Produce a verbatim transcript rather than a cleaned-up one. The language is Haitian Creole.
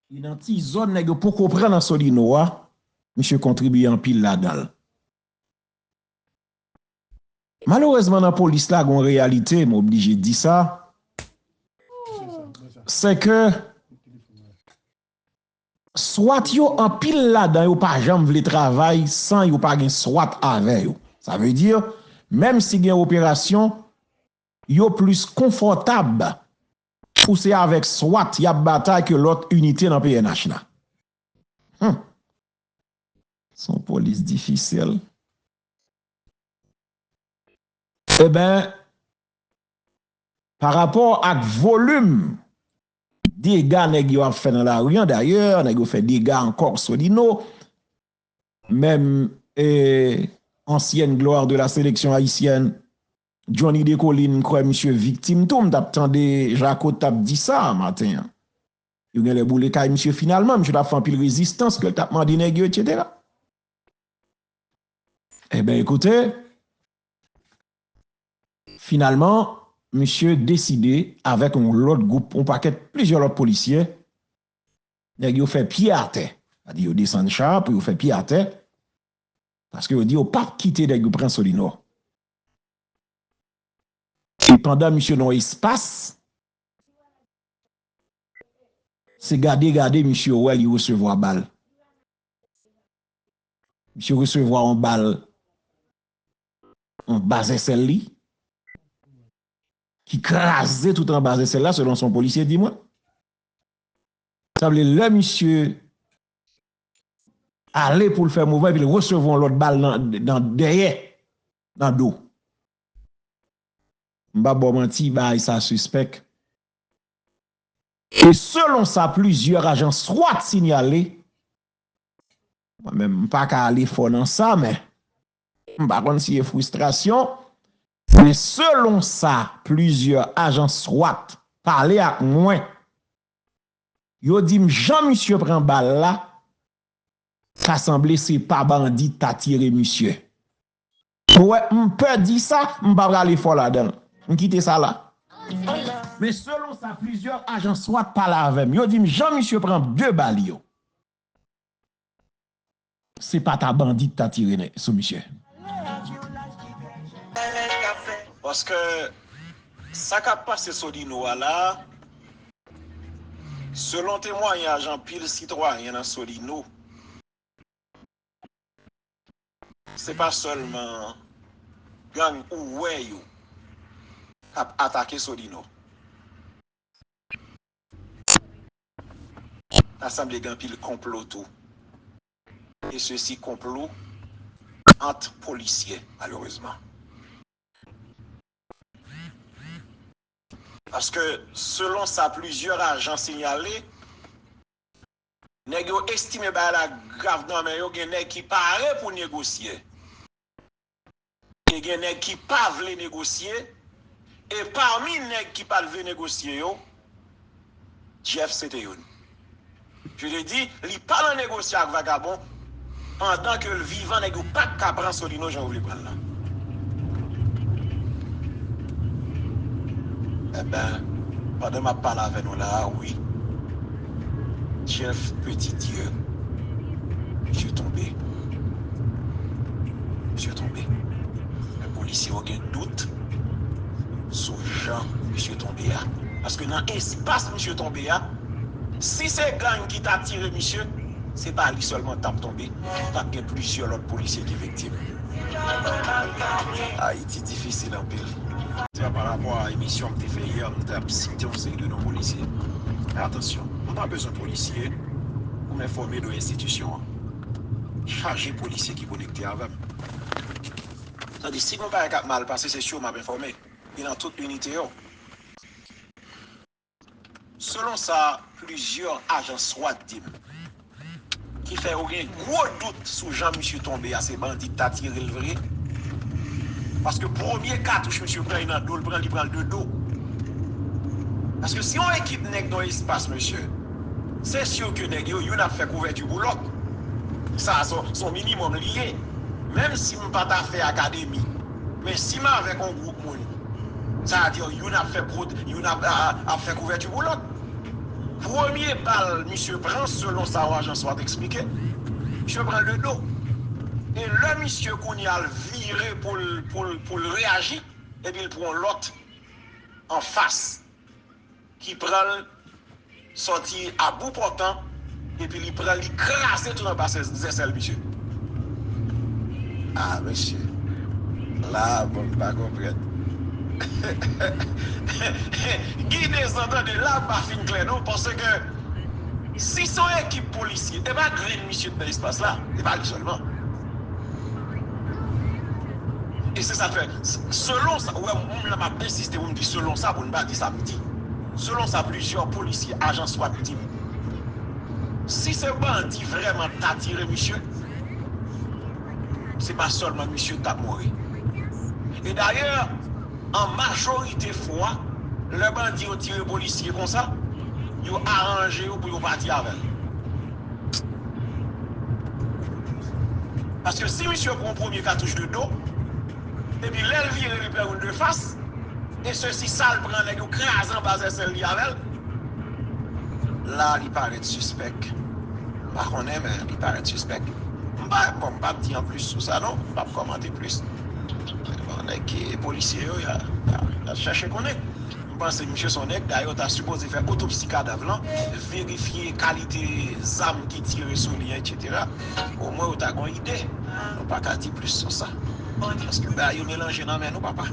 E nan ti zòn nèg yo poko pran nan Solino a, misye kontribye anpil ladan l. Malerezman, nan polis la, gen yon reyalite, m oblije di sa, se ke swat yo, anpil ladan yo pa janm vle travay san yo pa gen swat avè yo. Sa vle di, menm si gen operasyon, yo plis konfòtab pou se avèk swat y ap batay ke lòt inite nan P N H la. Hmm. Se yon polis difisil. Eben, pa rapò ak volim dega nèg yo ap fè nan lari an, dayè, nèg yo fè dega ankò Solino, menm, eh, ancienne gloire de la sélection haïtienne, Johnny Descollines, m kwè misye viktim tou, m t ap tande Jako t ap di sa maten an. Yo genlè boule kay misye finalman, misye t ap fè anpil rezistans ke l t ap mande nèg yo, etsetera. Eben, ekoute, finalman, misye deside avèk yon lòt gwoup, yon pakèt, plizyè lòt polisye, nèg yo fè pye atè. Sa di yo desann cha pou yo fè pye atè, paske yo di yo p ap kite nèg yo pran Solino. E pandan misye nan yon espas, se gade gade misye wè li resevwa bal. Misye resevwa yon bal anba zèsèl li, ki kraze tout anba zèsèl la, selon sa yon polisye di mwen. Sa vle lè misye ale pou l fè mouvman, epi l resevwa yon lòt bal nan, nan dèyè, nan do. M p ap ba w manti, bagay sa sispèk. E selon sa plizyè ajan swat sinyale, mwen menm, m pa ka ale fò nan sa, men m pa konn si e fristrasyon, men selon sa plizyè ajan swat pale ak mwen, yo di m jan misye pran bal la, ta sanble se pa bandi ta tire misye. Ou wè, m pè di sa, m pa prale fò ladan l. M kite sa la. Men selon sa plizyè ajan swat pale avè m, yo di m jan misye pran de bal yo, se pa ta bandi ta tire sou misye. Paske sa k ap pase Solino a la, selon temwayaj anpil sitwayen nan Solino, se pa sèlman gang ou wè yo k ap atake Solino. Ta sanble gen anpil konplo tou. E sesi konplo ant polisye, malerezman. Paske, selon sa plizyè ajan sinyale, nèg yo estime bagay la grav nan men yo, gen nèg ki pare pou negosye. E gen nèg ki pa vle negosye, e pami nèg ki pa t vle negosye yo, Jeff se te youn. Je te di, li pa nan negosye ak vagabon, pandan ke l vivan, nèg yo pa t ka pran Solino jan yo vle pran l lan. Eben, pandan m ap pale avè nou la a, wi, Jeff Petit Dieu, misye tonbe. Misye tonbe. Men polisye yo gen dout sou jan misye tonbe a. Paske nan espas misye tonbe a, si se gang ki ta tire misye, se pa li sèlman t ap tonbe, t ap gen plizyè lòt polisye ki viktim. Ayiti difisil anpil. Se pa rapò a emisyon m te fè yè, m t ap site yon seri de non polisye. Men atansyon, m pa bezwen polisye pou m enfòme de enstitisyon an. Chaje polisye ki konekte avè m. Sa di, si gon bagay k ap mal pase, se si yo m ap enfòme. Li nan tout inite yo. Selon sa plizyè ajan swat di m, ki fè yo gen gwo dout sou jan misye tonbe a, se bandi k ta tire l vre. Paske premye katouch misye pran, li nan do l pran, li pran l de do. Paske si yon ekip nèg nan espas, mesye, se si ke nèg yo, youn ap fè kouvèti pou lòt. Sa, se, se yon minimòm li ye. Menm si m pa ta fè akademi, men si m avèk yon gwoup moun, sa vle di youn ap fè pwot-, youn ap, a, a, ap fè kouvèti pou lòt. Premye bal misye pran, selon sa w ajan SWAT eksplike, misye pran l de do. E lè misye kounye a l vire pou l, pou l, pou l reyaji, epi l pran yon lòt anfas ki pran l sòti a bout pòtan, epi li pran, li kraze tout anba zèsèl misye. Ah, mesye. La, bon, m pa konprann. Gide zantande la, m pa fin klè non, paske si se yon ekip polisye, e pa grenn misye t nan espas la, e pa li sèlman. E se sa k fè, s- selon sa, ou wè, moun la m ap ensiste pou m di selon sa, pou n pa di sa m di. Selon sa plizyè polisye, ajan SWAT di m, si se bandi vrèman t atire misye, se pa sèlman misye k t ap mouri. E dayè, an majorite fwa, lè bandi yo tire polisye konsa, yo aranje yo pou yo pati avè l. Paske si misye pran premye katouch de do, epi lè l vire li pran youn de fas, e sesi sa l pran nèg yo kraze anba zèsèl li avè l, la li parèt sispèk. M pa konnen, men li parèt sispèk. M pa, bon, m p ap di anplis sou sa non, m p ap kòmante plis. Bon, nèg ki polisye yo, y a, y a, y a chèche konnen. M panse misye se yon nèg, dayè yo ta sipoze fè otopsi kadav lan, verifye kalite zam ki tire sou li, etsetera. Omwen yo ta gon ide. Nou pa ka di plis sou sa. Paske bagay yo melanje nan men nou, papa.